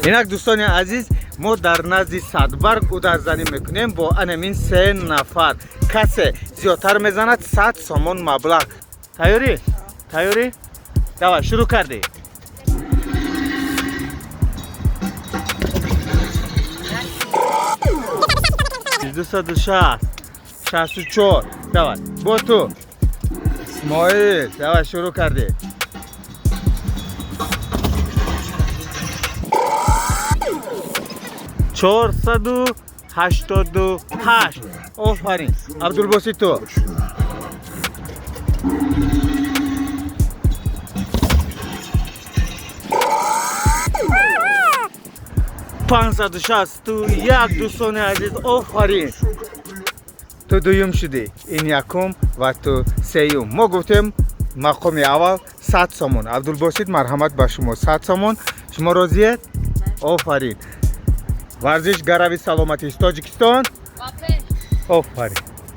Инак, дӯстони азиз, мо дар назди садбарг ударзанӣ мекунем бо анамин се нафар. Касе зиёдтар мезанад, 100 сомон маблағ. Тайёрӣ, тайёрӣ? Давай, шурӯъ кардӣ. 260, 64. Давай, бо ту, Исмоил. Давай, шурӯъ кардӣ. 488. Офарин. Абдулбосит, ту. 561. Дӯстони азиз, офарин, ту дуюм шудӣ, ин якум ва ту сеюм. Мо гуфтем, мақоми аввал 100 сомон. Абдулбосит, марҳамат, ба шумо 100 сомон. Шумо розиед? Офарин. Варзиш гарави саломатист. Тоҷикистон, офарин.